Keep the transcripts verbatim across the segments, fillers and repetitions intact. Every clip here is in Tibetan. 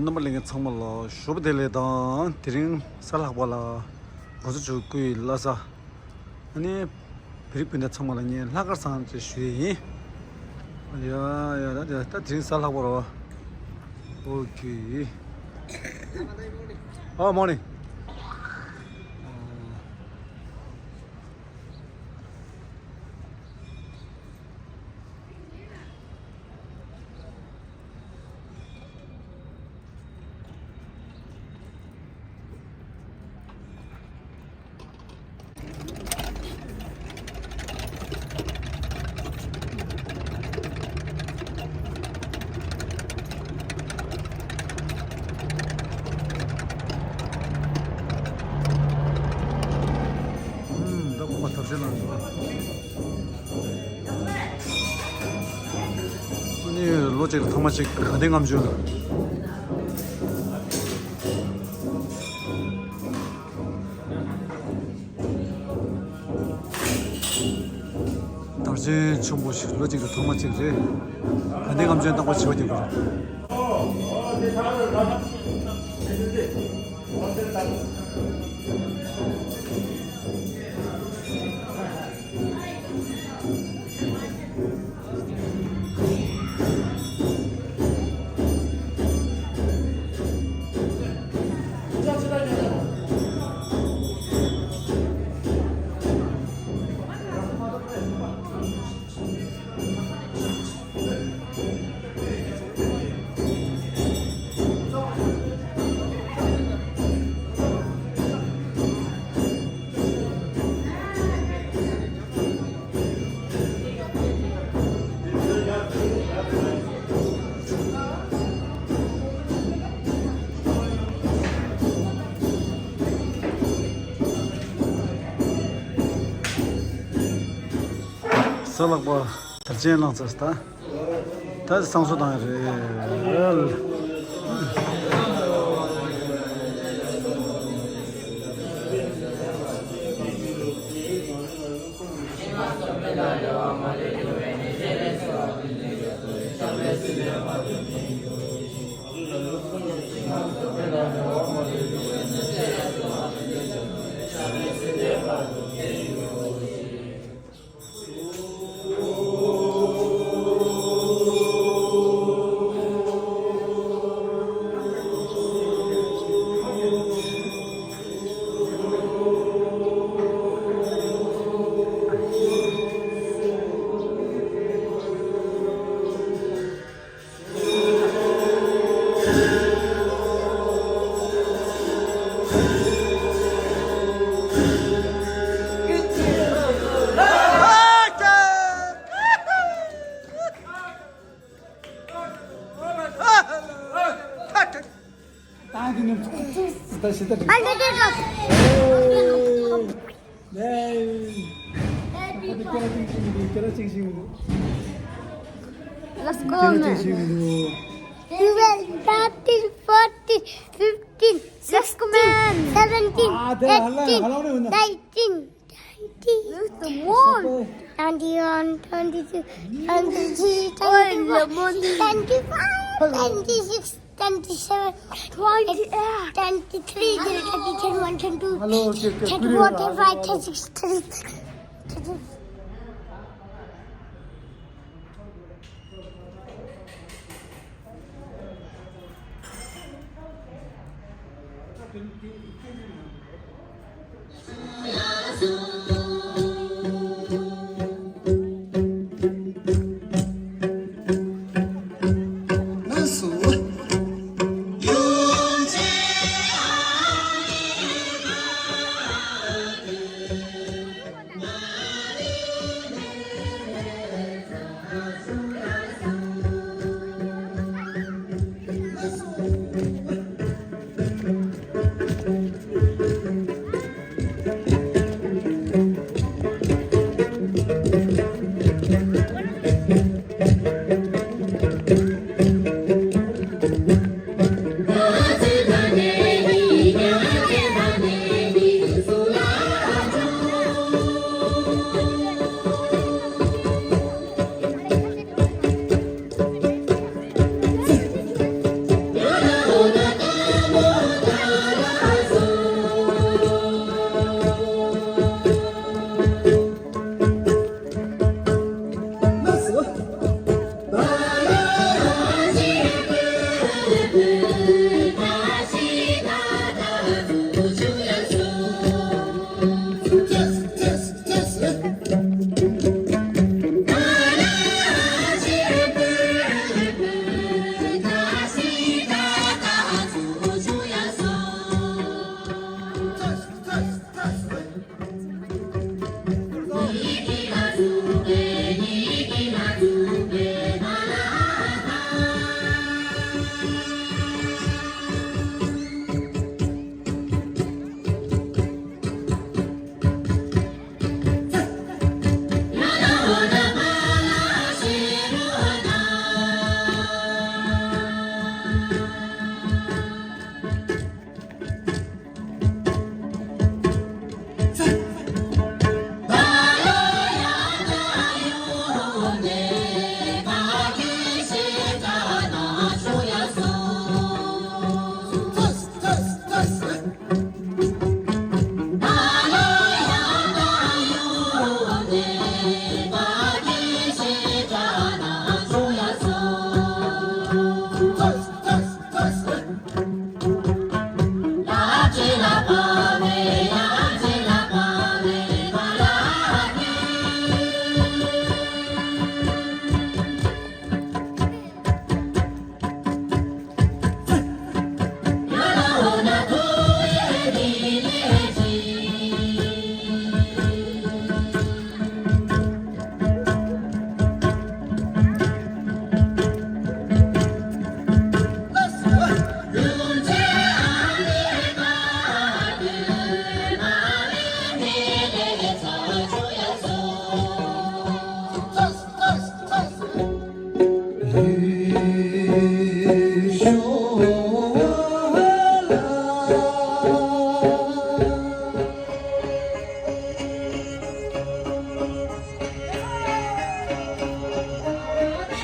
རྣམ་པ་ལྷན་རྒྱས་ཚང་མ་ལ་ཞོགས་པ་བདེ་ལེགས་དང་། དེ་རིང་གཟའ་ལྷག་པ་ལ་གོ་ས་མཆོག་སྐུའི་བླ་གཟའ། ཨ་ནི་བོད་རིགས་སྤུན་ཟླ་ཚང་མ་ལ་ངས་ལྷག་དཀར་བཟང་ཅེས་ཞུ་ཡི་ཡིན། ཡ་ཡ་ད་ད་དེ་རིང་གཟའ་ལྷག་པ་རེད་པ། ཨོ་ཁེ། ཨ་མོ་ནི། ཨུམ། ད་ཁོ་མ་ཐབས་ཤེས་གནང་འདུག་ཨ་ནི་ལོ་གཅིག་ལ་ཐེངས་མ་གཅིག་དགའ་ལྡན་ལྔ་མཆོད། དར་ཆེན་ཆེན་པོ་ཞིག་ལོ་གཅིག་ལ་ཐེངས་མ་གཅིག་རེད། དགའ་ལྡན་ལྔ་མཆོད་རྟག་པར་བྱེད་པ་རྒྱག་པ་རེད། གཟའ་ལྷག་པ་དར་ཆེན་བླངས་ཚར་ད། ད་བསང་གསོལ་བཏང་ཡ་རེད། Let's go, man. Twelve, thirteen, fourteen, fifteen, sixteen, seventeen, eighteen, nineteen, twenty, twenty-one, twenty-two, twenty-three, twenty-four, twenty-five, twenty-six, twenty-seven, twenty-eight, twenty-three, twenty-one, twenty-two, twenty-four, twenty-five, twenty-six, twenty-seven.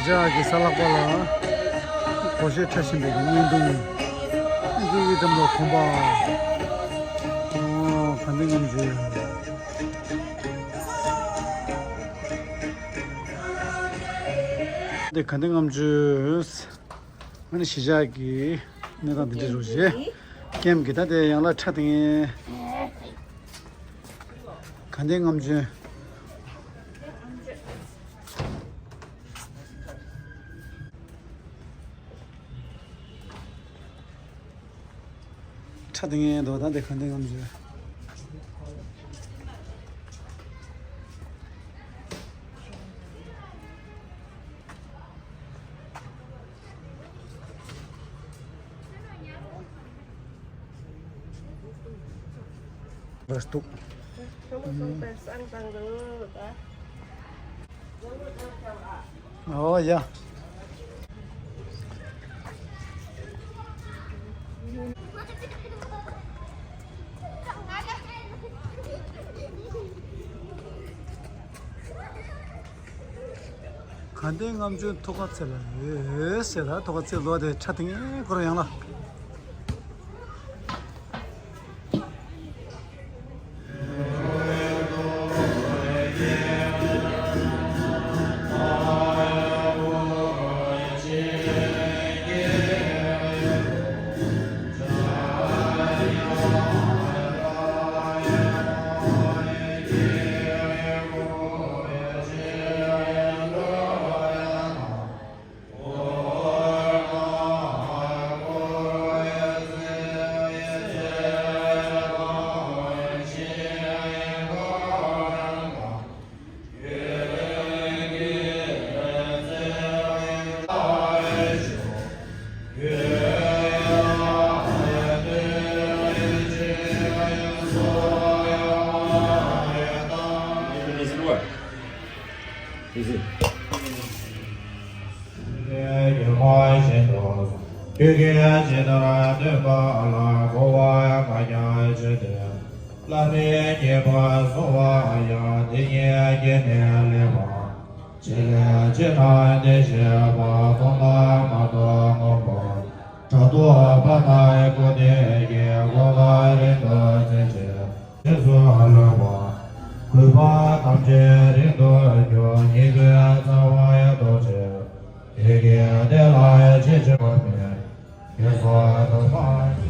ཇག་གི་ས་ལག་པ་ལ་སྒོར་གཞས་འཁྲབ་བཞིན་པའི་བརྙན་ཐུང་། ཨ་ཙི་ཙམ་ལ་གོམ་པ། ཨོ། དགའ་ལྡན་ལྔ་མཆོད། འདི་དགའ་ལྡན་ལྔ་མཆོད། ཨ་ནི་གཞིས་ཆགས་ཀྱི་གནས་སྟངས་འདི་འདྲ་རུ་བཞེས། ཀེམ་གྱི་ད་དེ་ཡང་ལ་ཁྲ་དེ་ངན། དགའ་ལྡན་ལྔ་མཆོད། ཁྲ་དེ་ངན་འདུག་ད་དེ་དགའ་ལྡན་ལྔ་མཆོད། ར་སྟུག་ཨོ་ཡ། དགའ་ལྡན་ལྔ་མཆོད་ཐུགས་ཁ་ཚེ་ལ་ཡོད་ཟེར་ལ། ཐུགས་ཁ་ཚེ་ལོ་དེ་ཁྲ་དེ་ངན་སྐོར་ཡང་ལ། ཡོད་མ་བཞིན་དུ། ཆོས་ཀྱི་ཇི་ལྟར་སྟོན་པ་ལ། གོ་བ་ག་ཉག་ཅི་སྟེ། བླ་མའི་བསྙེན་པར་སོང་བ་ཡང་། དེ་ཉིད་ཀྱིས་ནི་ལེགས་པར། ཅི་ལས་ཅི་ལྟར་འདི་བཤད་པ། མཐོང་ལ་མ་ལྟོས་མངོན་པར། ཕྲག་དོག་པ་དང་ཀུན་ནས་ཀྱི། གོ་བ་རིང་དུ་འཛིན་ཅིང་། རྗེས་སུ་བསླུས་པ། གུས་པ་ཐམས་ཅད་རིང་དུ་འགྱུར། ཉེས་ཀུན་ཚང་བར་རྟོགས་ཕྱིར། དེ་སྐད་དེ་ལ་ཅི་བྱ་བ་མེད། ཡོངས་སུ་དག་པ།